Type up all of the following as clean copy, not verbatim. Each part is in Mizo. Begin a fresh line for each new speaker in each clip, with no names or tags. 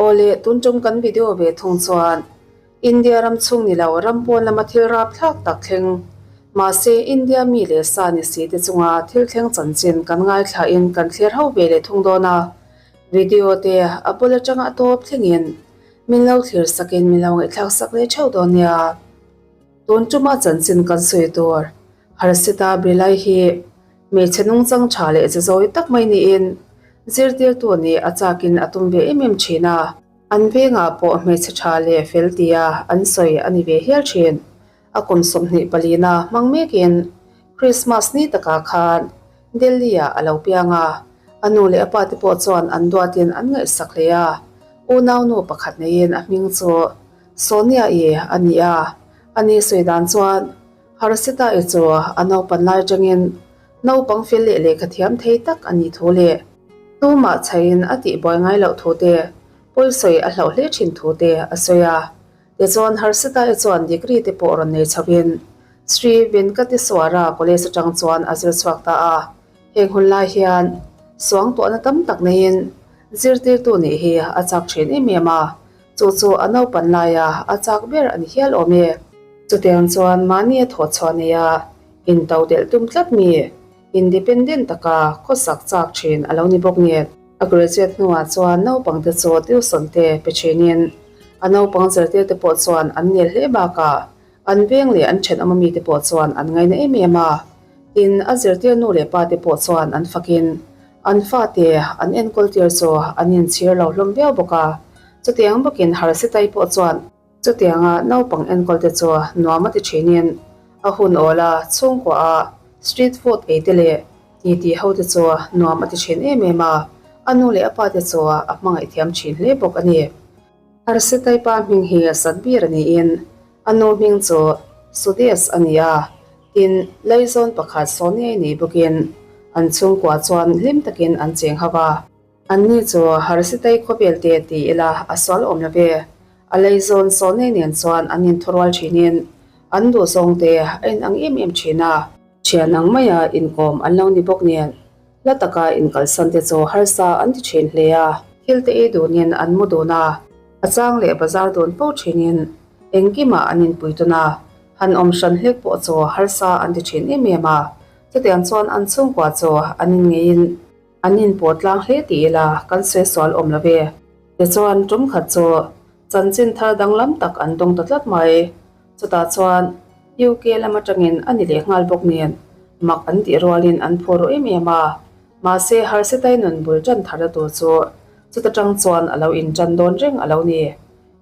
Awle, tun tum kan video ve thung chuan India ram chhung ni lo ram pawn lama thil rapthlak tak thleng. Mahse, India mi leh sa ni si te chunga thil thleng chanchin kan ngaithlain kan thlir ho ve leh thung dawn a. Video te a bul atanga a tawp thlengin min lo thlir sakin min lo ngaihthlak sak leh theuh dawn nia. Tun tuma chanchin kan sawi tur Harsita Bilai hi hmeichhe nungchang tha leh che zawi tak mai niin zirtirtu nih a chakin a tum ve em em thin a. An vengah pawh hmeichhe tha leh fel tia an sawi a ni ve hial thin. A kum 24 na hmang mekin Krismas ni takah khan Delhi-ah a lo piang a, a nu leh a pa te pawh chuan an duatin an ngaihsak hle a. Unaunu pakhat neiin a hming chu Sonia-i a ni a, ani sawi dan chuan Harsita-i chu a naupan lai atangin naupang fel leh lehkha thiam thei tak a nih thu leh tumah chhaiin a tihbuai ngai loh thu te, pawisawi a hlauh hle thin thu te a sawi a. Tichuan Harsita-i chuan degree te pawh rawn nei chhoin Sri Venkateswara College atang chuan a zir chhuak ta a. Heng hun lai hian suangtuahna tam tak neiin zirtirtu nih hi a chak thin em em a. Chu chu a naupan laia a chak ber a ni hial awm e. Chutiang chuan mahni a thawh chhuah neia into delh tum tlat mi, independent taka khawsak chak thin a lo ni bawk nen. A graduate hnuah chuan naupangte chu tuition te pe thinin a naupang zirtirte pawh chuan an nel hle bakah an veng leh an thenawm ami te pawh chuan an ngaina em em a. Tin, a zirtir nu leh pa te pawh chuan an fakin an fate an enkawl tir chu an inchhir lo hlawm viau bawk a. Chutiang bawkin Harsitai pawh chuan chutianga naupang enkawl te chu nuam a ti thinin a hun awl a, chhungkua a street food ei te leh titi ho te chu nuam a ti thin em em a, a nu leh a pa te chu a hmangaih thiam thin hle bawk a ni. Harsitai pa hming hi Satbir a niin a nu hming chu Sudesh a ni a, tin Laizawn pakhat Soniai nei bawkin an chhungkua chuan hlim takin an cheng ho a. Anni chu Harsitai khawvel te ti ila a sual awm lo ve. A leizawn Sawhnei nen chuan an inthurual thinin an duhzawng te a inang em em thin a. Thian ang maia inkawm an lo ni bawk nen hla taka inkalsan te chu harsa an ti thin hle a. Thil te ei dunin an mu dun a, a chang leh bazar dun fo thinin engkimah an inpui tawn a, han awm hran hlek pawh chu harsa an ti thin em em a. Chutiang chuan an chhungkua chu an inngeiin. An inpawh tlang hle ti ila kan sawi sual awm lo ve. Tichuan tum khat chu chanchin thar danglam tak an dawng ta tlat mai. Chutah chuan UK lam atangin a ni leh nghal bawk nen mak an tih rualin an phu ru em em a. Mahse Harsitai nun bul tan thar na tur chu chuta tang chuan a lo intan dawn reng a lo ni.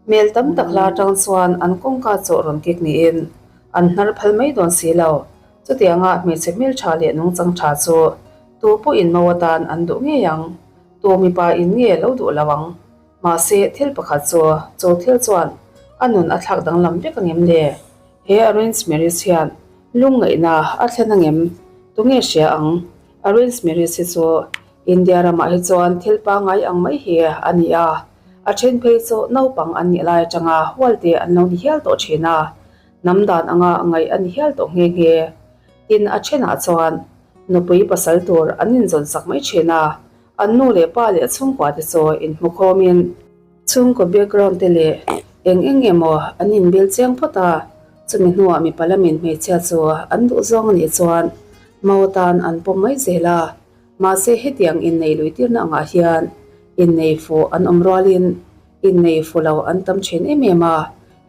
Hmel tam tak hla atang chuan an kawngka chu rawn kik niin an hnar phal mai dawn si lo. Chutianga hmeichhe hmeltha leh nungchang tha chu tu pawhin mau atan an duh ngei ang, tu mipa in nge lo duh lo ang. Mahse, thil pakhat chu, chu thil chuan a nun a thlak danglam vek angem le? He arranged marriage hian lungngaihna a thlen angem? Tunge hria ang? Arranged marriage hi chu India ramah hi chuan thil pangngai ang mai hi a ni a, a then phei chu naupang an nih lai atanga hualte an lo ni hial tawh thin a. Hnam dan anga ngaih a ni hial tawh nghe nghe. Tin, a thenah chuan nupui pasal tur an inzawn sak mai thin a, an nu leh pa leh chhungkua te chu inhmukhawmin chhungkaw background te leh eng eng emaw an inbil chiang phawt a, chumi hnuah mipa lamin hmeichhia chu an duh zawng a nih chuan mau atan an pawm mai zel a. Mahse, hetiang innei luitirna angah hian innei fuh an awm rualin innei fu lo an tam thin em em a,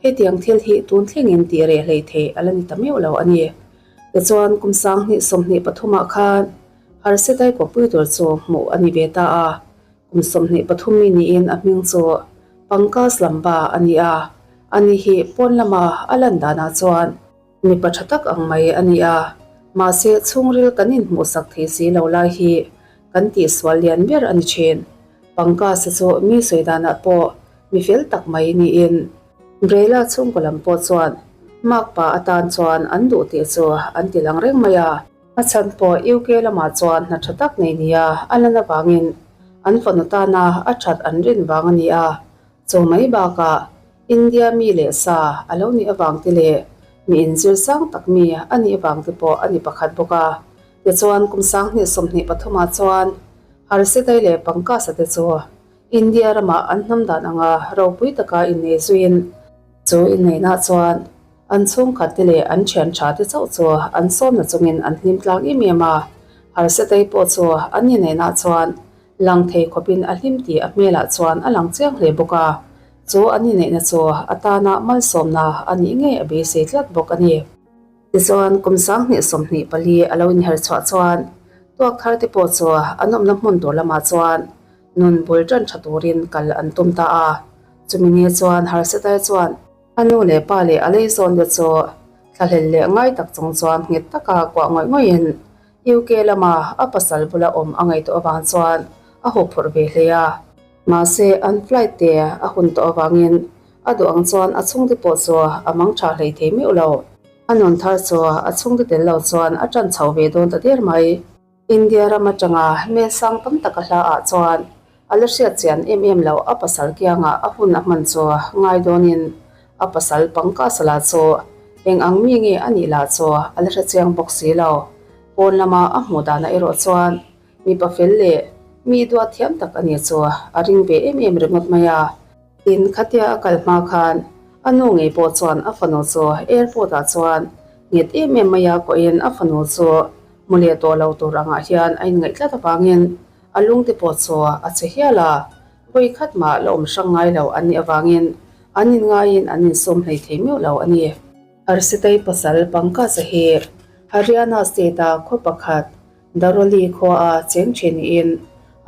hetiang thil hi tun thlengin tih reh hlei theih a la ni ta meuh lo a ni. Tichuan, kum 2023 ah khan Harsitai kawppui tur chu hmuh a ni ve ta a, kum 23 mi niin a hming chu Pankaj Lamba a ni a, ani hi pawn lama a lan danah chuan Mipa tha tak ang mai a ni a, mahse chhungril kan inhmuhsak thei si lo lai hi kan tihsual lian ber a ni thin. Pankaj-a chu mi sawi danah pawh mi fel tak mai niin Brela chhungkaw lam pawh chuan makpa atan chuan an duh tih chu an ti lang reng mai a. A chhan pawh UK lamah chuan hna tha tak nei nia a lan avangin an fanu tana a that an rin vang a ni a, Chu mai bakah India mi leh sa a lo nih avang te leh mi inzir sang tak mi a nih avang te pawh a ni pakhat bawk a. Tichuan kum 2023 ah chuan Harsitai leh Pankasa te chu India ramah an hnam dan anga ropui taka innei zuiin chu inneihna chuan an chhungkhat te leh an thian tha te chauh chu an sawmna chungin an hlim tlang em em a. Harsatei pawh chu an inneihna chuan lang thei khawpin a hlim tih a hmelah chuan a lang chiang hle bawk a, chu an inneihna chu a tana malsawmna a nih ngei a beisei tlat bawk a ni. Tichuan, kum 2024 a lo inher chhuah chuan tuak thar te pawh chu an awmna hmun tur lamah chuan nun bul tan tha turin kal an tum ta a. Chumi ni chuan Harsetai chuan a nu leh pa leh a leizawn te chu thlahlel leh ngai tak chung chuan nghet taka kuah ngawih ngawihin UK lama a pasal bula awm a ngaihtuah avang chuan a huphurh ve hle a. Mahse, an flight te a hun tawh avangin a duh ang chuan a chhungte pawh chu a mang tha hlei thei meuh lo. A nun thar chu a chhungte tel lo chuan a tan chho ve dawn ta der mai. India ram atanga hmel sang tam taka hla ah chuan a la hriat chian em em loh a pasal kiangah a hun a hman chu ngai dawnin a pasal pangka sala chu eng ang mi nge a nih lah chu a la hre chiang bawk si lo. Pawn lama a hmuh danah erawh chuan mipa fel leh mi duat thiam tak a nih chu a ring ve em em ringawt mai a. Tin, khatia a kal hma khan a nu ngei pawh chuan a fanu chu airport ah chuan nghet em em mai a kohin a fanu chu hmu leh tawh lo tur angah hian a inngaih tlat avangin a lungte pawh chu a che hial a, vawi khat mah la awm hrang ngai lo an nih avangin an inngaiin an insawm hlei thei meuh lo a ni. Harsitei pasal Pankaj hi Haryana state-a khaw pakhat Daroli khuaa cheng thin niin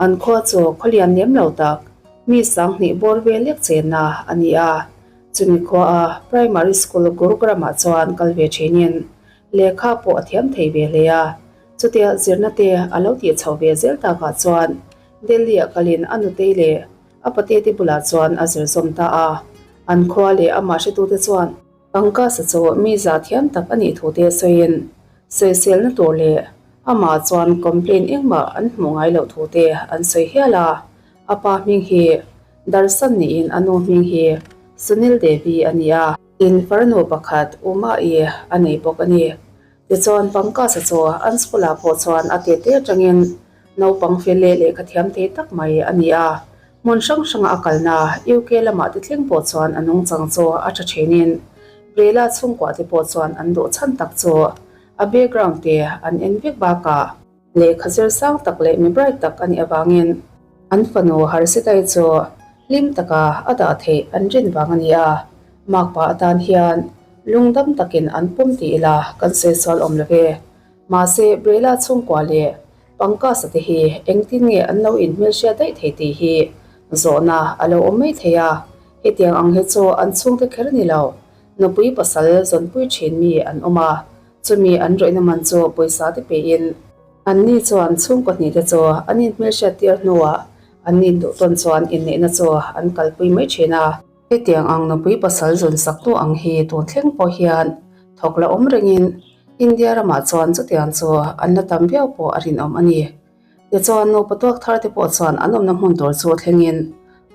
an khua chu khaw lian lem lo tak mi 2000 bawr vel lek chenna a ni a. Chumi khuaa Primary School Gurugram-ah chuan kal ve thinin lehkha pawh a thiam thei ve hle a. Chutia zirna te a lo tih chho ve zel takah chuan Delhi-ah kalin a nutei leh a patete bulah chuan a zir zawm ta a. An khua leh amah hretute chuan Pankaj-a chu mi zah thiam tak a nih thu te sawiin sawiselna tur leh amah chuan complaint engmah an hmuh ngai loh thu te an sawi hial a. A pa hming hi Darshan niin a nu hming hi Sunil Devi a ni a. Tin, farnu pakhat Uma-i a nei bawk a ni. Tichuan, Pankaj-a chu an school-ah pawh chuan a tete atangin naupang fel leh lehkha thiam thei tak mai a ni a. Hmun hrang hranga a kalna UK lamah te thleng pawh chuan a nungchang chu a tha thinin Brela chhungkuah te pawh chuan an duh chhan tak chu a background te an en vek bakah lehkha zir sang tak leh mi bright tak a nih avangin an fanu Harsitai chu hlim taka a dah theih an rin vang a ni a. Makpa atan hian lungdam takin an pawm ti ila kan sawi sual awm lo ve. Mahse, Brela chhungkua leh Pankaj-a te hi engtin nge an lo inhmelhriat daih thei tih hi zawhna a lo awm mai thei a. Hetiang ang hi chu an chhungte kher ni lo, nupui pasal zawnpui thin mi an awm a, chumi an rawihna man chu pawisa te pein anni chuan chhungkaw hnih te chu an inhmelhriat tir hnuah an induh tawn chuan inneihna chu an kalpui mai thin a. Hetiang ang nupui pasal zun saktu ang hi tun thleng pawh hian thawk la awm rengin India ramah chuan chutiang chu an la tam viau pawh a rinawm a ni. Tichuan nupa tuak thar te pawh chuan an awmna hmun tur chu thlengin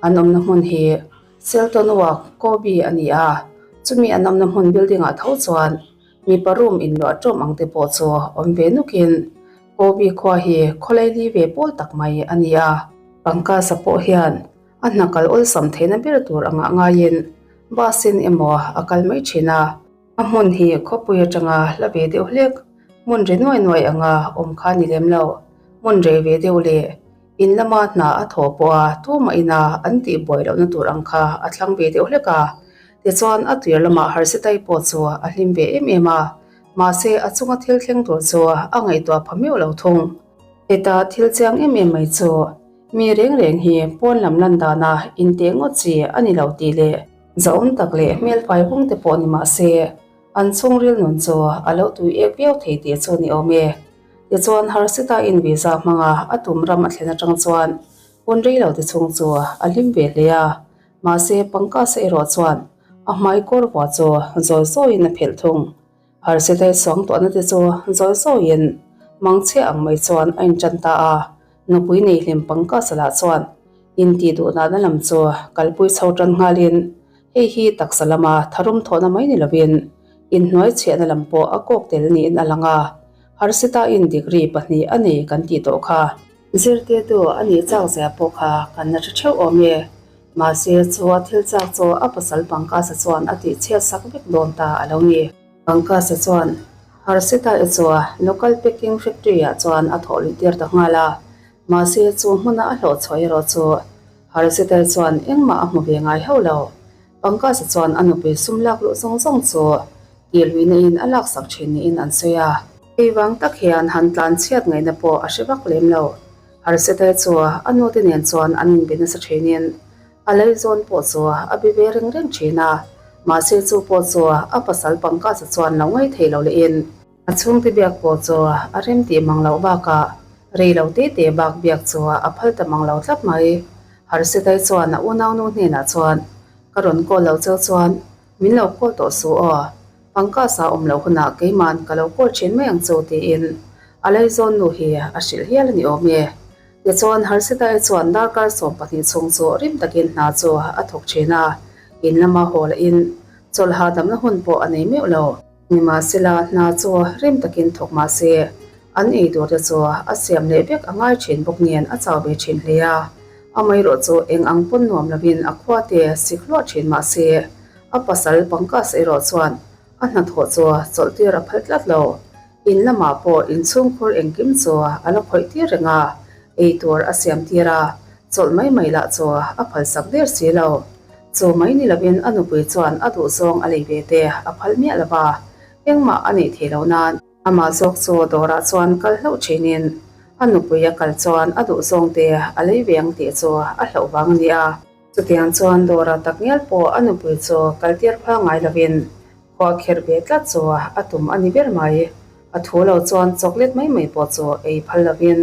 an awmna hmun hi Selton Walk, Kobe a ni a, chumi an awmna hmun building ah tho chuan mipa room inluah ṭawm ang te pawh chu awm ve nukin Kobe khua hi khawlaili ve pawl tak mai a ni a. Pankaj-a pawh hian A hna kal awlsam theihna ber tur angah ngaiin bus in emaw a kal mai thin a. A hmun hi khawpui atanga hla ve deuh hlek, hmun ri nuai nuai anga awm kha ni lem lo. Hmun rei ve deuh leh in lama hna a thawh pawha tumah ina an tih buai lohna tur ang kha a thlang ve deuh hlek a. Tichuan a tuir lamah Harsitai pawh chu a hlim ve em em a, mahse a chunga thil thleng tur chu a ngaihtuah pha meuh lo thung. Heta thil chiang em em mai chu Mi reng reng hi pawn lam lan dana inteh ngawt chi a ni lo tih leh zahawm tak leh hmelfai vung te pawh ni mah se, an chhungril nun chu a lo tui ek viau thei tih chu ni awm e. Tichuan Harsita in visa hmanga a tum ram a thlen atang chuan hun rei lo te chhung chu a hlim ve hle a, mahse Pankaj-a erawh chuan a hmai kawr vua chu zawi zawiin a phelh thung. Harsete suangtuahna te chu zawi zawiin mangchhia ang mai chuan a intan ta a, nupui nei hlim Pankaj lah chuan intih duhnahna lam chu kalpui chho tan nghalin hei hi taksa lama tharum thawhna mai ni lovin inhnuai chhiahna lam pawh a kawk tel niin a lang a, Harseta-in degree pahnih a nei kan tih tawh kha. Zirtirtu a nih chak zia pawh kha kan la hre theuh awm e. Mahse, chu a thil chak chu a pasal Pankaj-a chuan a tih chhiat sak vek dawn ta a lo ni. Pankaj-a chuan Harshita-i chu local packing factory-ah chuan a thawh luih tir ta nghal a. Mahse, chu hmuna a hlawh chhuah erawh chu Harshita-i chuan engmah a hmu ve ngai hauh lo. Pankaj-a chuan a nupui sum lak luh zawng zawng chu tih luihna in a laksak thin niin an sawi a. Hei vang tak hian han tlan chhiat ngaihna pawh a hre vak lem lo. Harsete chu a nute nen chuan an inbe nasa thinin a leizawn pawh chu a be ve reng reng thin a. Mahse chu pawh chu a pasal Pankaj-a chuan lo ngaih thei lo lehin a chhungte biak pawh chu a rem tih mang loh bakah rei lo te te bak biak chu a phal ta mang lo tlat mai. Harsete chuan a unaunu hnenah chuan, Ka rawn call lo cheu chuan min lo call tawh suh aw. Pankaj-a awm loh hunah keima'n ka lo call thin mai ang chu tiin a Laizawn nu hi a hrilh hial a ni awm e. Tichuan Harshita-i chuan darkar 12 chhung chu rim takin hna chu a thawk thin a, in lama haw lahin chawlh hahdamna hun pawh a nei meuh lo. Nimahsela hna chu rim takin thawk mah se an ei tur te chu a siam leh vek a ngai thin bawk nen a chau ve thin hle a, amaherawh chu eng ang pawn nuam lovin a khua te sik hluah thin mah se A pasal Pankaj erawh chuan a hnathawh chu chawlh tir a phal tlat lo. In lamah pawh inchhungkhur engkim chu a la khawih tir reng a, ei tur a siam tir a, chawlh mai mai lah chu a phalsak der si lo. Chu mai ni lovin a nupui chuan a duhzawng a lei ve te a phal miah lo va, engmah a neih theih loh nan. Amah zawk chu dawrah chuan kal hlauh thinin a nupui a kal chuan a duhzawng te a lei ve ang tih chu a hlauh vang a ni a. Chutiang chuan dawrah tak ngial pawh a nupui chu kal tir phal ngai lovin khua kher ve tlat chu a tum a ni ber mai. A thu lo chuan chocolate mai mai pawh chu ei phal lovin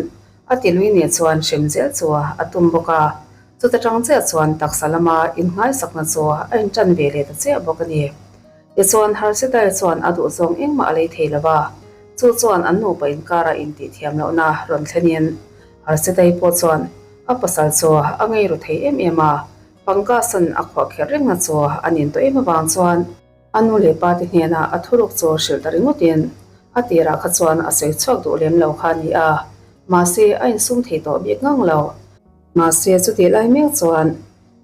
a ti lui nih chuan hrem zel chu a tum bawk a. Chuta tang chiah chuan taksa lama inngaisakna chu a intan ve leh ta chiah bawk a ni. Tichuan Harshita-i chuan a duhzawng engmah a lei thei lo va, chu chuan an nupa inkarah intihthiam lohna rawn thlenin Harshita-i pawh chuan a pasal chu a ngei ru thei em em a, Pankaj-a'n a khuah kher rengna chu a nin tawh em avang chuan a nu leh pa te hnenah a thuruk chu hrilh ta ringawtin a tirah kha chuan a sawi chhuak duh lem lo kha a ni a, mahse a insum thei tawh bik ngang lo. Mahse chutih lai mek chuan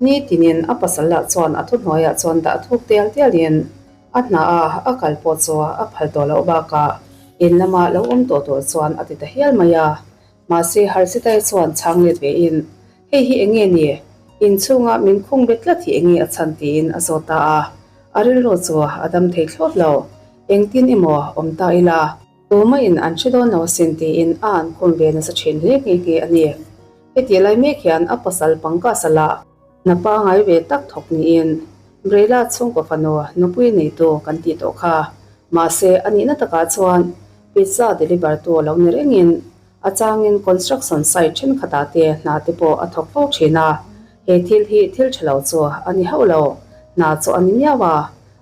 Ni tinin a pasal lah chuan a thuhnuaiah chuan dah thuk tial tialin a hna a a kal pawh chu a phal tawh loh bakah in lama lo awm tawh tur chuan a ti ta hial mai a. Mahse Harshita-i chuan chhang let vein, Hei hi eng nge ni? In chhunga min khung bet tlat hi eng nge a chhan? tiin a zawt ta a. A rilru chu a dam thei thlawt lo. Engtin emaw awm ta ila? Tumahin an hre dawn lo asin tiin a an khum ve nasa thin hle nghe nghe a ni. Heti lai mek hian a pasal Pankaj-a lah hna pangai ve tak thawk niin Brela chhungkaw fanu nupui neitu kan tih tawh kha. Mahse, a nihna takah chuan pizza deliver tu lo ni rengin a changin construction site thenkhatah te hna te pawh a thawk fo thin a. He thil hi thil tha lo chu a ni hauh lo, hna chu a ni miau a,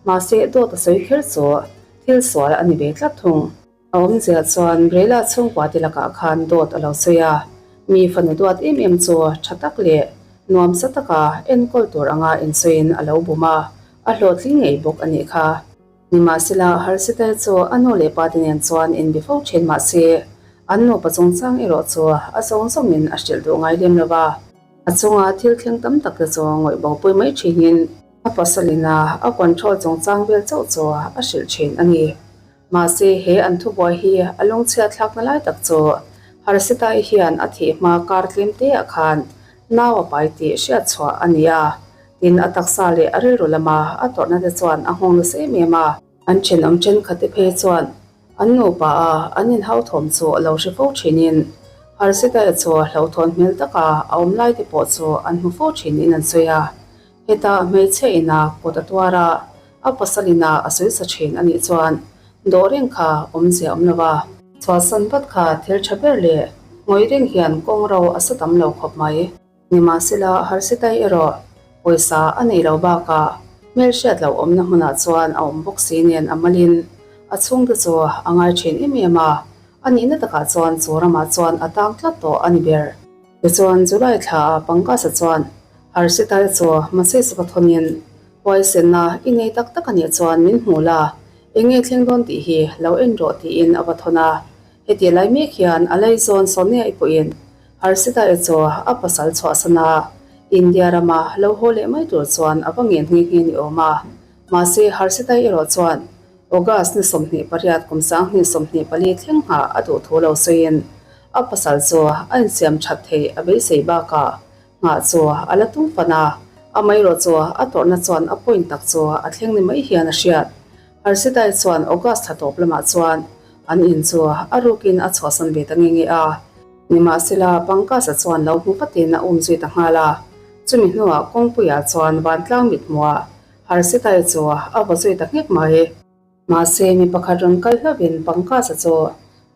mahse dawt a sawi kher chu thil sual a ni ve tlat thung. A awmzia chuan Brela chhungkua te lakah khan dawt a lo sawi a, mi fanu duat em em chu tha tak leh nuamsa taka enkawl tur anga insawiin a lo bum a, a hlawhtling ngei bawk a nih kha. Nimahsela, Harsita chu a nu leh pa te nen chuan inbe fo thin mahse, an nupa chungchang erawh chu a zawng zawngin a hrilh duh ngai lem lo va. A chunga thil thleng tam tak te chu ngawih bopui mai thinin a pasalina a control chungchang vel chauh chu a hrilh thin a ni. Mahse, he an thubuai hi a lungchhiat thlakna lai tak chu Harshita-i hian a thih hma kar tlem te-ah khan nau a pai tih hriat chhuah a ni a. Tin, a taksa leh a rilru lama a tawrhna te chuan a nghawng nasa em em a. An thenawm thenkhat te phei chuan an nupa a an inhauthawm chu a lo hre fo thinin Harshita-i chu hlauhthawn hmel taka a awm lai te pawh chu an hmu fo thinin an sawi a. Heta hmeichhia ina kut a tuar a, a pasal ina a sawi sa thin a nih chuan dawh reng kha awmzia awm lo va. Chhuahsan vat kha thil tha ber leh ngawih reng hian kawng ro a sa tam lo khawp mai. Nimahsela Harshita-i erawh pawisa a neih loh bakah hmelhriat loh awmna hmunah chuan a awm bawk si nen a malin a chhungte chu a ngai thin em em a, a nihna takah chuan chu ramah chuan a tang tlat tawh a ni ber. Tichuan July thla ah Pankaj-a chuan Harshita-i chu message va thawnin, Huaisenna i nei tak tak a nih chuan min hmu la, eng nge thleng dawn tih hi lo en rawh tiin a va thawn a. Heti lai mek hian a laizawn Sonia-i pawhin. Harshita-i chu a pasal chhuahsan a, India rama lo haw leh mai tur chuan a va ngen nghe nghe ni awm a. Mahse, Harshita-i erawh chuan August ni 28 kum 2024 thleng nghah a duh thu lo sawiin a pasal chu a insiam that theih a beisei bakah nghah chu a la tum fan a, amaherawh chu a tawrhna chuan a point tak chu a thleng ni mai hian a hriat. Harshita-i chuan August thla tawp lamah chuan an in chu a rukin a chhuahsan ve ta nge nge a. Nimahsela, Pankaj-a chuan lo hmu vatin a um zui ta nghal a. Chumi hnuah kawngpuiah chuan vantlang mithmuah Harshita-i chu a vaw zui ta nghek mai. Mahse, mi pakhat rawn kal hlauhin Pankaj-a chu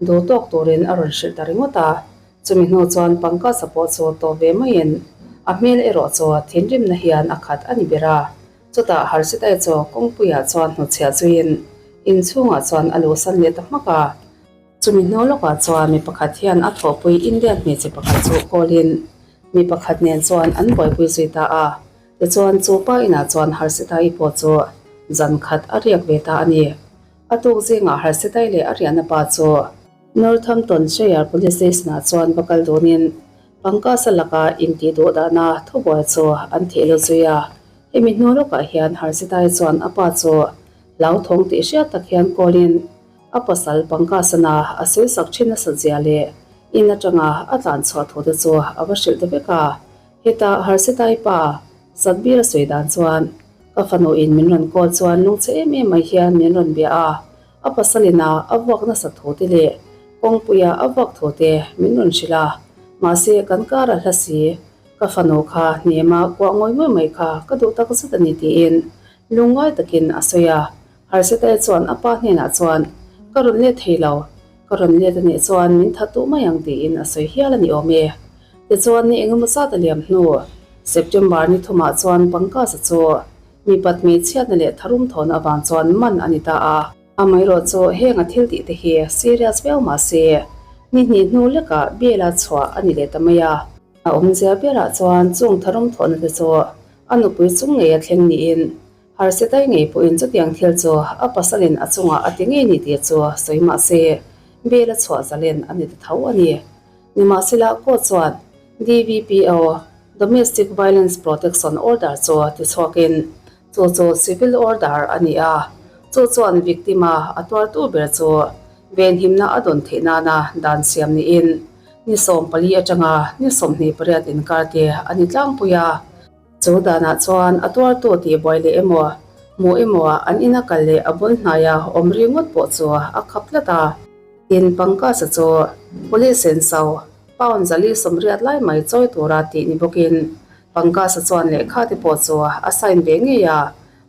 duh tawk turin a rawn hrilh ta ringawt a. Chumi hnu chuan Pankaj-a pawh chu tawp ve maiin a hmel erawh chu thinrimna hian a khat a ni ber a. Chutah Harshita-i chu kawngpuiah chuan hnutchhiah zuiin inchhungah chuan a luhsan leh ta hmak a. Chumi hnu lawkah chuan mi pakhat hian a thawhpui Indian hmeichhe pakhat chu kawlin mi pakhat nen chuan an buaipui zui ta a. Tichuan, chu pa inah chuan Harshita-i pawh chu zan khat a riak ve ta a ni. A tuk zingah Harshita-i leh a riahna pa chu Northamptonshire Police Station-ah chuan va kal dunin Pankaj-a laka intih duh dahna thubuai chu an theh lut zui a. Hemi hnu lawkah hian Harshita-i chuan a pa chu hlauthawng tih hriat tak hian kawlin A pasal Pankasana a sawisak thin nasat zia leh in atanga a tlan chhuah thu te chu a va hrilh ta vek a. Heta Harsitai pa Satbir a sawi dan chuan, Ka fanu in min rawn call chuan lungchhe em em mai hian min rawn bia a, a pasal ina a vuak nasat thu te leh kawngpuia a vuak thu te min rawn hrilh a, mahse kan kar a hla si, ka fanu kha hnema kuah ngawi ngawi mai kha ka duh tak zet a ni tiin lungngai takin a sawi a. Harsatae chuan a pa hnenah chuan, Ka rawn let thei lo, ka rawn let a nih chuan min that duh mai ang tiin a sawi hial a ni awm e. Tichuan ni engemaw zat a liam hnu, September ni thumah chuan Pankaj-a chu mipat hmeichhiatna leh tharum thawhna avang chuan man a ni ta a. Amaherawh chu heng a thil tih te hi serious viau mah se, ni hnih hnu lekah bail-a chhuah a ni leh ta mai a. A awmzia berah chuan chung tharum thawhna te chu a nupui chung ngei a thleng niin Harsitai ngei pawhin chutiang thil chu a pasalin a chungah a ti ngei ni tih chu sawi mah se, bail a chhuah zalen a ni ta tho a ni. Nimahsela, court chuan DVPO, Domestic Violence Protection Order, chu tichhuakin chu chu civil order a ni a, chu chuan victim-a a tuartu ber chu venhimna a dawn theih nana dan siam niin ni 14 atanga ni 28 inkar te a ni tlangpui a. Chu danah chuan a tuartu tih buai leh emaw, hmuh emaw an ina kal leh a bul hnaia awm ri ngawt pawh chu a khap tlat a. Tin, Pankaj-a chu Police senso pound zali sawmriat lai mai chawi tura tih ni bawkin Pankaj-a chuan lehkha te pawh chu a sign ve ngei a,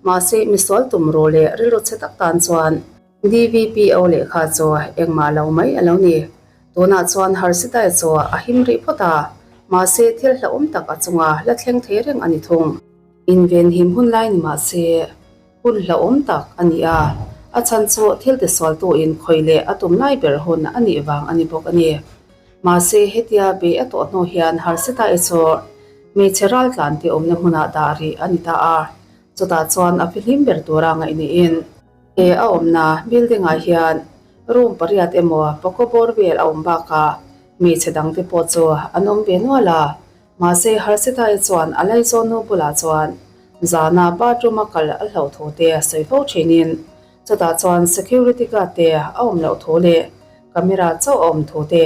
mahse misual tum ru leh rilru chhe tak tan chuan DVPO lehkha chu engmah lo mai a lo ni. Tunah chuan Harsitai chu a him rih phawt a, mahse thil hlauhawm tak a chunga la thleng thei reng a ni thung. Invenhim hun lai ni mahse hun hlauhawm tak a ni a, a chhan chu thil tisualtuin khawih leh a tum lai ber hun a nih vang a ni bawk a ni. Mahse hetia bei a tawh hnu hian Harsitai chu hmeichhe raltlan te awmna hmunah dah rih a ni ta a, chutah chuan a fihlim ber tura ngaih niin, He a awmna building ah hian room pariat emaw pakaw bawr vel a awm bakah hmeichhe dangte pawh chu an awm ve nual a, mahse Harsitai chuan a laizawn nu bulah chuan zana bathroom a kal a hlauh thu te sawi fo thinin chutah chuan security guard te a awm loh thu leh camera chauh a awm thu te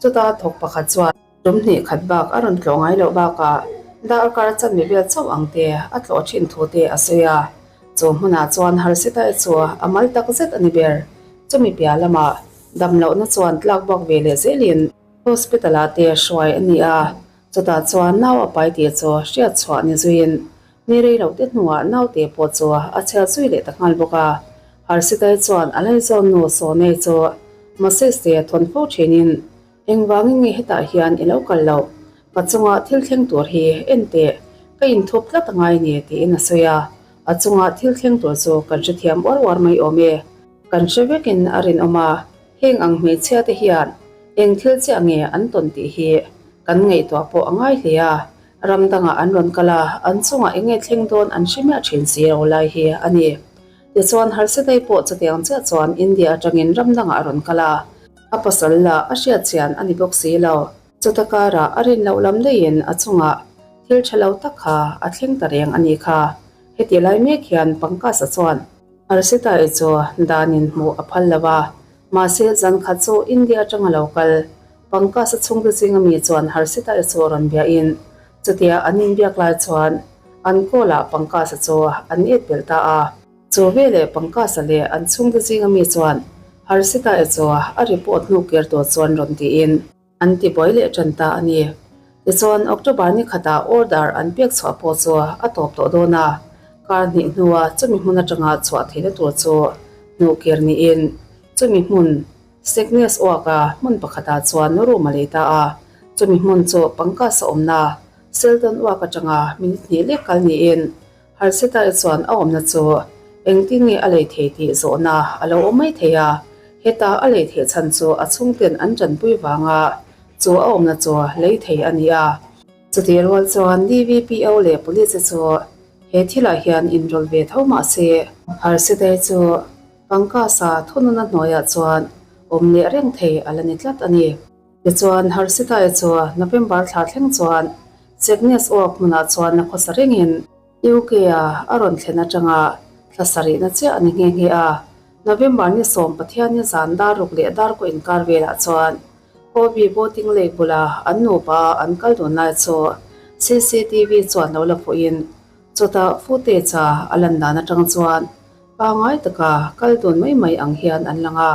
chuta thawk pakhat chuan Tum hnih khat bak a rawn tlawh ngai loh bakah darkar chanve vel chauh ang te a tlawh thin thu te a sawi a. Chu hmunah chuan Harsitai chu a mal tak zet a ni ber. Chumi piah lamah damlohna chuan tlak bak ve leh zelin hospital ah te hruai a ni a. Chutah chuan nau a pai tih chu hriat chhuah ni zuiin ni rei loh te hnuah naute pawh chu a chhiat zui leh ta nghal bawk a. Harsitai chuan a laizawn nu Sonei chu message te thawn fo thinin Engvangin nge hetah hian i lo kal loh? Ka chunga thil thleng tur hi en teh, ka inthup tlat a ngai ni, tiin a sawi a. A chunga thil thleng tur chu kan hrethiam uar uar mai awm e. Kan hre vekin a rinawm a, heng ang hmeichhia te hian eng thil chiah nge an tawn tih hi kan ngaihtuah pawh a ngai hle a. Ram dangah an rawn kal a, an chungah eng nge thleng dawn an hre miah thin si lo lai hi a ni. Tichuan Harsitai pawh chutiang chiah chuan India atangin ram dangah a rawn kal a. A pasal lah a hriat chian a ni bawk si lo. Chuta karah a rin loh lam daihin a chungah thil tha lo tak kha a thleng ta reng a nih kha. Heti lai mek hian Pankaj-a chuan Harshita-i chu danin hmuh a phal lo a, mahse zan khat chu India atanga lo kal Pankaj-a chhungte zinga mi chuan Harshita-i chu rawn biahin chutia an inbiak lai chuan an call-ah Pankaj-a chu an et belh ta a. Chu veleh Pankaj-a leh an chhungte zinga mi chuan Harshita-i chu a report hnu kir tur chuan rawn tiin an ti buai leh tan ta a ni. Tichuan October ni khatah order an pek chhuah pawh chu a tawp tawh dawn a, kar hnih hnua chumi hmun atanga chhuah theihna tur chu hnuh kir niin chumi hmun Sickness Walk-a hmun pakhatah chuan room a lei ta a, chumi hmun chu Pankaj-a awmna Selton Walk atanga minute hnih lek kal niin Harsita-i chuan a awmna chu engtin nge a lei thei tih zawhna a lo awm mai thei a, heta a lei theih chhan chu a chhungten an tanpui vanga chu a awmna chu lei thei a ni a. Chutih rual chuan DVPO leh Police chu he thilah hian inrawlh ve tho mah se, Harsita-i chu Pankaj-a thununa hnuaiah chuan awm leh reng thei a la ni tlat a ni. Tichuan, Harsita-i chu November thla thleng chuan Cygnus Oak hmunah chuan a khawsa rengin UK-a a rawn thlen atanga thla sarihna chiah a ni nghe nghe a. November ni sawm Pathianni zan dar ruk leh dar kaw inkar velah chuan Kobe Boating Lake bula an nupa an kal dun lai chu CCTV chuan lo la fuhin chutah footage-a a lan dan atang chuan pangngai taka kal dun mai mai ang hian an lang a.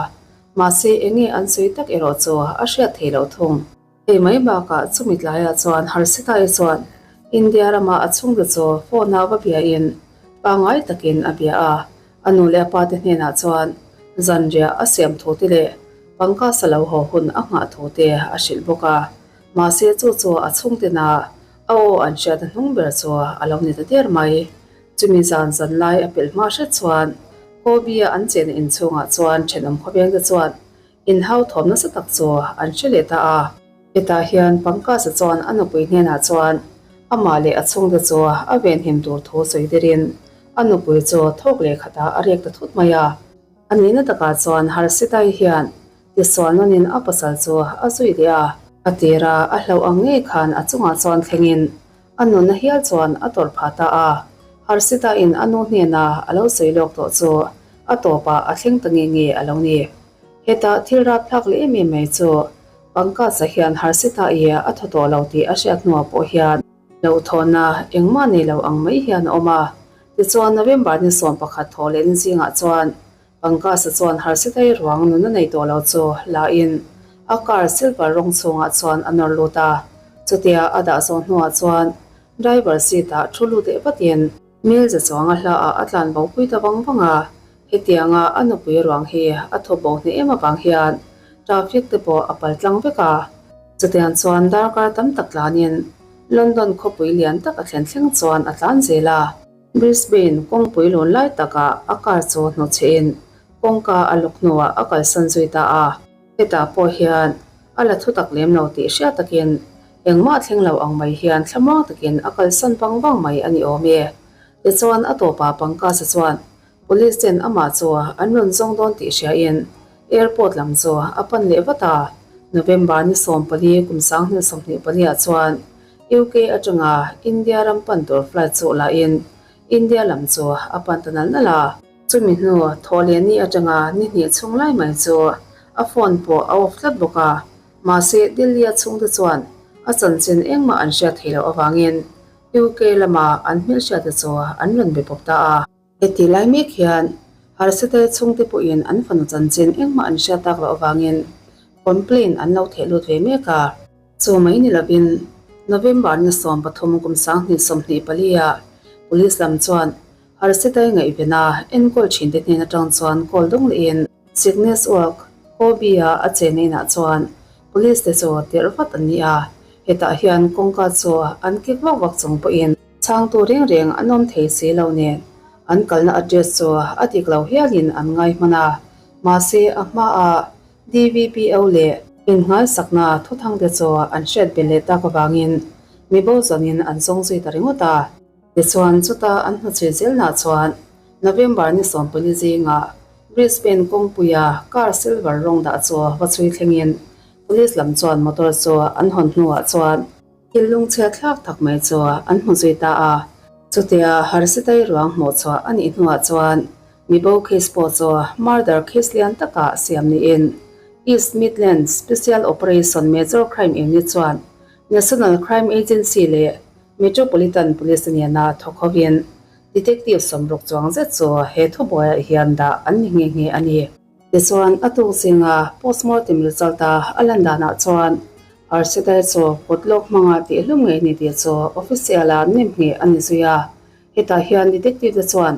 Mahse, enge an sawi tak erawh chu a hriat thei loh thung. Hei mai bakah chumi tlaiah chuan Harsita-i chuan India rama a chhungte chu phone-a va biain pangngai takin a bia a. A nu leh a pate hnenah chuan zanriah a siam thu te leh Pankaj-a lo haw hun a nghah thu te a hrilh bawk a. Mahse, chu chu a chhungtena a aw an hriat a hnung ber chu a lo ni ta der mai. Chumi zan zan lai a pelh hma hret chuan Kobe-a an chenna inchhungah chuan thenawm khawvengte chuan inhau thawm nasa tak chu an hre leh ta a. Hetah hian Pankaj-a chuan a nupui hnenah chuan amah leh a chhungte chu a venhim tur thu sawi dirin a nupui chu thawk leh khatah a rek ta thut mai a. A nihna takah chuan Harsitai hian tisual nawnin a pasal chu a zui leh a. A tira a hlauh ang ngei khan a chungah chuan thlengin A nunna hial chuan a tawrh phah ta a, Harsita-in a nu hnena a lo sawi lawk tawh chu a tawpah a thleng ta nge nge a lo ni. Hetah thil rapthlak leh em em mai chu Pankaj-a hian Harsita-i a thaw tawh lo tih a hriat hnuah pawh hian hlauhthawnna engmah nei lo ang mai hian a awm a. Tichuan November ni 11 thawh leh ni zingah chuan Pankaj-a chuan Harsita-i ruang nunna nei tawh lo chu la in a car silver rawng chhungah chuan a nawr lut a. Chutia a dah zawh hnuah chuan driver seat-ah thu lut leh vatin Mel za chuanga hlaah a tlan bo pui ta vang vang a. Hetianga a nupui ruang hi a thaw bo hneh em avang hian traffic te pawh a pal tlang vek a. Chutiang chuan darkar tam tak tlanin London khawpui lian tak a thlen thleng chuan a tlan zel a. Brisbane kawngpui lun lai takah a car chu hnawhchhehin kawngka a luk hnuah a kalsan zui ta a. Hetah pawh hian a la thu tak lem lo tih hriat takin engmah thleng lo ang mai hian thlamuang takin a kalsan vang vang mai a ni awm e. Tichuan a tawpah Pankaj-a chuan Police ten amah chu an rawn zawng dawn tih hriain airport lam chu a pan leh vat a. November ni 14 kum 2024 ah chuan UK atanga India ram pan tur flight chu lahin India lam chu a pan ta nal nal a. Chumi hnu thaw leh ni atanga ni hnih chhung lai mai chu a phone pawh a off tlat bawk a. Mahse Delhi-a chhungte chuan a chanchin engmah an hriat theih loh avangin UK lama an hmelhriatte chu an rawn be bawk ta a. Heti lai mek hian harsate chhungte pawhin an fanu chanchin engmah an hriat tak loh avangin complaint an lo theh lut ve mek a. Chu mai ni lovin November ni 13 kum 2024 ah Police lam chuan harsate ngaihvena enkawl thinte hnen atang chuan call dawng lehin Sickness Walk, Kobe-a a chenna inah chuan Police te chu tirh vat an ni a, hetah hian kawngka chu an kik vak vak chung pawhin Chhangtu reng reng an awm thei si lo nen, an kalna address chu a dik lo hialin an ngai hman a, mahse a hmaah DVPO leh inngaisakna thuthangte chu an hriat belh leh tak avangin mibo zawnin an zawng zui ta ringawt a. Tichuan chuta an hnuchhui zelnah chuan November ni 14 zingah Brisbane kawngpuia car silver rawng dah chu va chhui thlengin. Police lam chuan motor chu an hawn hnuah chuan thil lungchhia thlak tak mai chu an hmu zui ta a. Chutia Harsitai ruang hmuh chhuah a nih hnuah chuan mibo case pawh chu murder case lian takah siam niin East Midlands Special Operation Major Crime Unit chuan National Crime Agency leh Metropolitan Police nena thawk hovin Detective sawmruk chuang zet chu he thubuaiah hian dah an ni nghe nghe a ni. Tichuan, a tuk zinga postmortem result-a a lan danah chuan Harshita chu kut lawk hmanga tihhlum ngei ni tih chu official-a nem ngheh a ni zui a. Hetah hian detective-te chuan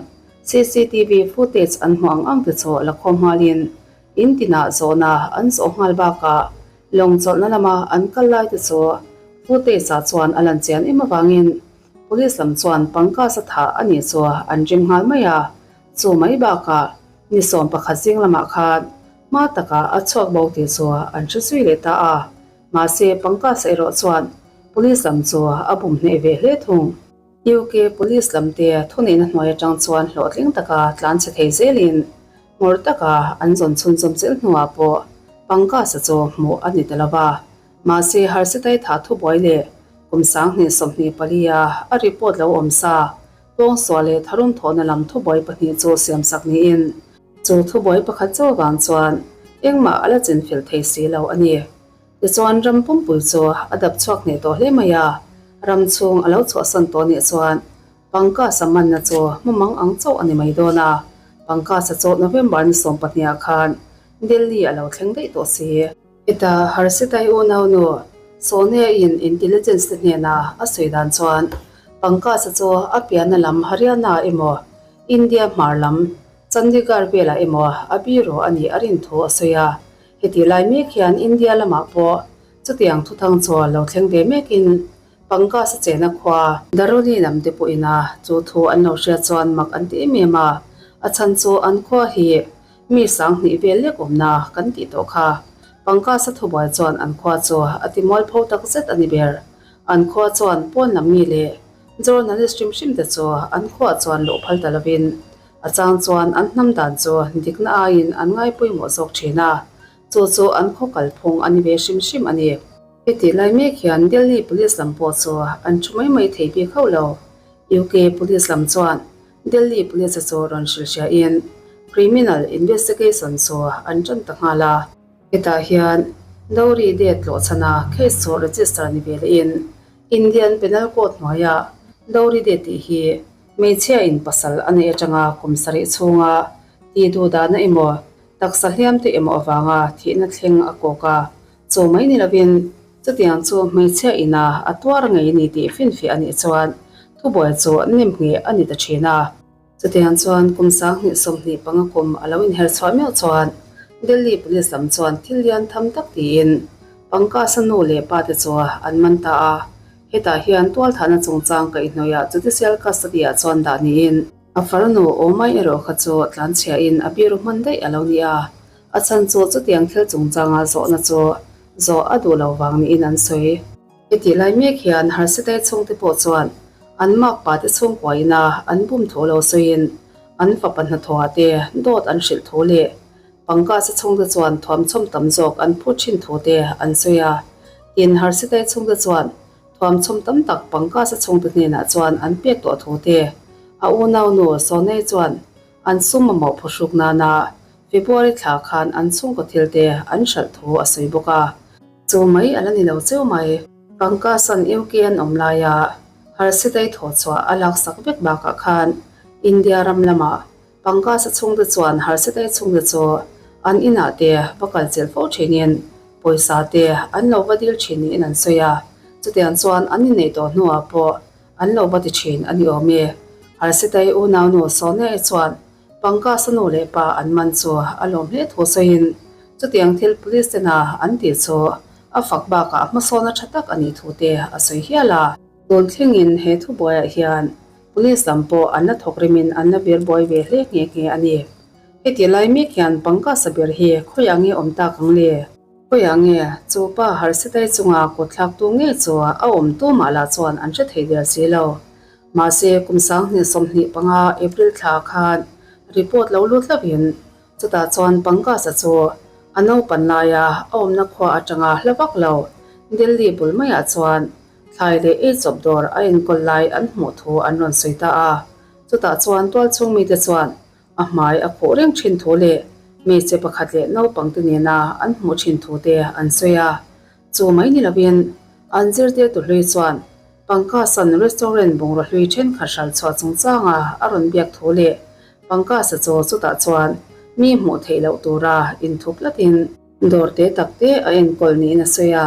cctv footage an hmuh ang ang te chu la khawm nghalin in tinah zawhna an zawh nghal bakah lawng chawlhna lama an kal lai te chu footage-ah chuan a lan chian em avangin police lam chuan Pankaj-a thah a nih chu an rim nghal mai a. Chu mai bakah ni 11 zing lamah khan hma takah a chhuak bo tih chu an hre zui leh ta a, mahse Pankaj erawh chuan police lam chu a bum hneh ve hle thung. UK police lam te thuneihna hnuai atang chuan hlawhtling taka tlan chhe thei zelin ngawrh taka an zawn chhunzawm chelh hnuah pawh Pankaj-a chu hmuh a ni ta lo va, mahse Harsitai thah thubuai leh kum 2024 a a report lo awm sa Pawngsual leh tharum thawhna lam thubuai pahnih chu siamsak niin, chu thubuai pakhat chauh vang chuan engmah a la chinfel thei si lo a ni. Tichuan ram pumpui chu a dap chhuak hneh tawh hle mai a, ram chhung a lo chhuahsan tawh nih chuan Pankasa manna chu hmamang ang chauh a ni mai dawn a, Pankasa chu November ni 12 ah khan Delhi a lo thleng daih tawh si. Heta Harsitai unaunu Sonia-in intelligence te hnena a sawi dan chuan Pankaj-a chu a pianna lam Haryana emaw India hmar lam Chandigarh velah emaw a biro a nih a rin thu a sawi a. Heti lai mek hian India lamah pawh chutiang thuthang chu lo thleng ve mekin Pankaj-a chena khua Daroli lam te pawhin a chu thu an lo hriat chuan mak an ti em em a, a chhan chu an khua hi Mi 2000 vel lek awmna kan tih tawh kha. Pankasa thubuai chuan an khua chu a ti mualpho tak zet a ni ber. An khua chuan pawn lam mi leh journalist hrim hrim te chu an khuaah chuan luh phal ta lovin a chang chuan an hnam dan chu dikna aiin an ngai pawimawh zawk thin a, chu chu an khaw kalphung a ni ve hrim hrim a ni. Heti lai mek hian Delhi Police lam pawh chu an thu mai mai thei bik hauh lo. UK Police lam chuan Delhi Police chu rawn hrilhhriain Criminal Investigation chu an tan ta nghal a. Hetah hian Dowry Death tlawhchhana case chu register ni ve lehin Indian Penal Code hnuaia Dowry Death tih hi hmeichhia in pasal a neih atanga kum sarih chhunga tih duh dahna emaw taksa hliam te emaw avanga thihna thleng a kawk a, chu mai ni lovin Chutiang chu hmeichhia ina a tuar ngei ni tih finfiah a nih chuan thubuai chu nem ngheh a ni ta thin a. Chutiang chuan kum 2025 kum a lo inher chhuah meuh chuan Delhi Police lam chuan thil lian tham tak tiin Pankaj-a nu leh pa te chu an man ta a. Hetah hian tualthahna chungchang kaihhnawihah judicial custody-ah chuan dah niin a farnu Awmai erawh kha chu tlanchhiahin a biru hman daih a lo ni a. A chhan chu chutiang thil chungchanga zawhna chu zawh a duh lo vang niin an sawi. Hetih lai mek hian Harsitai chhungte pawh chuan an makpa te chhungkua ina an bum thu lo sawiin an fapa hnathawhah te dawt an hrilh thu leh Pankaj-a chhungte chuan thuamchhawm tam zawk an phut thin thu te an sawi a. Tin, Harsitai chhungte chuan thuamchhawm tam tak Pankaj-a chhungte hnenah chuan an pek tawh thu te a unaunu Sonei chuan an sum mamawh phuhruk nana February thla khan an chhungkaw thil te an hralh thu a sawi bawk a. Chu mai a la ni lo cheu mai. Pankaj-a'n UK an awm laia Harsitai thaw chhuah a laksak vek bakah khan India ram lamah Pankaj-a chhungte chuan Harsitai chhungte chu an inah te va kal chelh fo thinin pawisa te an lo va dil thin niin an sawi a. Chutiang chuan an inneih tawh hnuah pawh an lo va ti thin a ni awm e. Harsitai unaunu Sonia-i chuan Pankaj-a nu leh pa an man chu a lawm hle thu sawiin chutiang thil police tena an tih chu a fak bakah hmasawna tha tak a nih thu te a sawi hial a. Tun thlengin he thubuaiah hian police lam pawh an la thawk rimin an la vir buai ve hle nghe nghe a ni. Heti lai mek hian Pankaj-a ber hi khawiah nge awm tak ang le? Khawiah nge chu pa Harsitai chunga kut thlaktu ngei chu a awm tu mah lah chuan an hre thei der si lo. Mahse, kum 2025 April thla khan report lo lut hlauhin chutah chuan Pankaj-a chu A naupan laia a awmna khua atanga hla vak lo Delhi bul maiah chuan thlai leh eichawp dawr a enkawl lai an hmuh thu an rawn sawi ta a. Chutah chuan tualchhung mite chuan a hmai a khuh reng thin thu leh hmeichhe pakhat leh naupangte nena an hmuh thin thu te an sawi a. Chu mai ni lovin an zirtirtu hlui chuan Pangkasan restaurant bungraw hlui thenkhat hral chhuah chungchanga a rawn biak thu leh Pangkasa chu chutah chuan mi hmuh theih loh tura inthup tlatin dawr te tak te a enkawl niin a sawi a.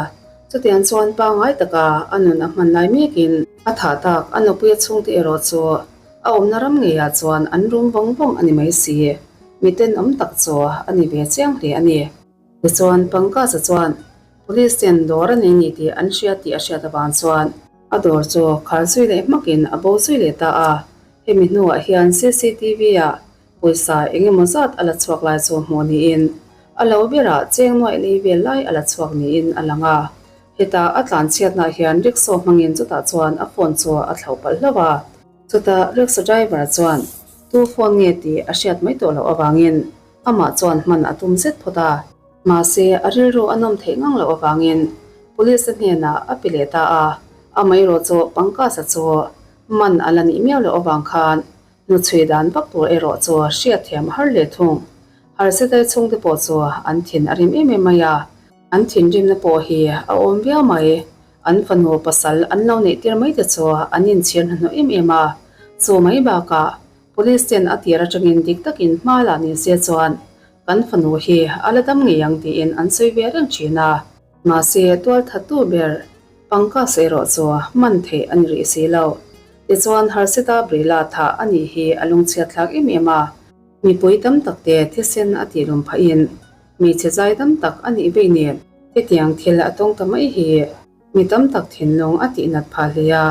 Chutiang chuan pangngai taka a nun a hman lai mekin a thah tak a nupuia chhungte erawh chu a awmna ram ngeiah chuan an rum vawng vawng a ni mai si. Mi tenawm tak chu a ni ve chiang hle a ni. Tichuan Pankaj-a chuan Police ten dawr a nei ni tih an hria tih a hriat avang chuan a dawr chu khar zui leh hmakin a bo zui leh ta a. Hemi hnuah hian CCTV ah pawisa eng emaw zat a la chhuak lai chu hmuh niin a lo berah cheng nuaih lei vel lai a la chhuak niin a lang a. Heta a tlanchhiatnah hian rickshaw hmangin chutah chuan a phone chu a thlauh palh hlauh a. Chutah rickshaw driver chuan tu phone nge tih a hriat mai tawh loh avangin Amah chuan hman a tum zet phawt a. Mahse, a rilru a nawm theih ngang loh avangin Police-a hnenah a pe leh ta a. Amaherawh chu Pankaj-a chu man a la nih miau loh avang khan hnuchhui dan vak tur erawh chu hriatthiam a har hle thung. Harsitai chhungte pawh chu an thin a rim em em mai a. An thinrimna pawh hi a awm viau mai. An fanu pasal an lo neih tir mai te chu an inchhir hnahnawh em em a. Chu mai bakah Police ten a tir atangin dik takin hma la ni se chuan kan fanu hi a la dam ngei ang tiin an sawi ve reng thin a. Mahse tualthattu ber Pankaj erawh chu man theih a ni rih si lo. Tichuan Harshita Brila thah a nih hi a lungchhiat thlak em em a. Mipui tam tak te thisen a tih lum phahin hmeichhe zai dam tak a nih vei nen hetiang thil a tawng ta mai hi mi tam tak thinlung a tihnat phah hle a.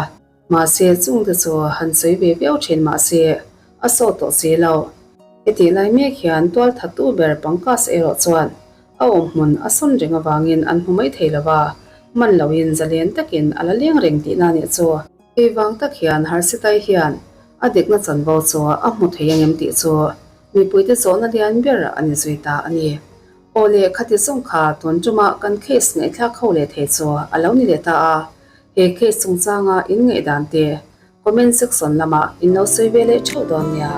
Mahse, chungte chu han sawi ve viau thin mahse, a sawt tawh si lo. Hetih lai mek hian tualthattu ber Pankaj erawh chuan a awmhmun a sawn reng avangin an hmu mai thei lo va, man loin zalen takin a la leng reng tihna nih chu. Hei vang tak hian Harsitai hian a dikna chanvo chu a hmu thei angem tih chu mipuite zawhna lian ber a ni zui ta a ni. Aw le, khati zawng kha tun tumah kan case ngaihthlak ho leh thei chu a lo ni leh ta a. He case chungchanga in ngaihdan te comment section lamah in lo sawi ve leh theuh dawn nia.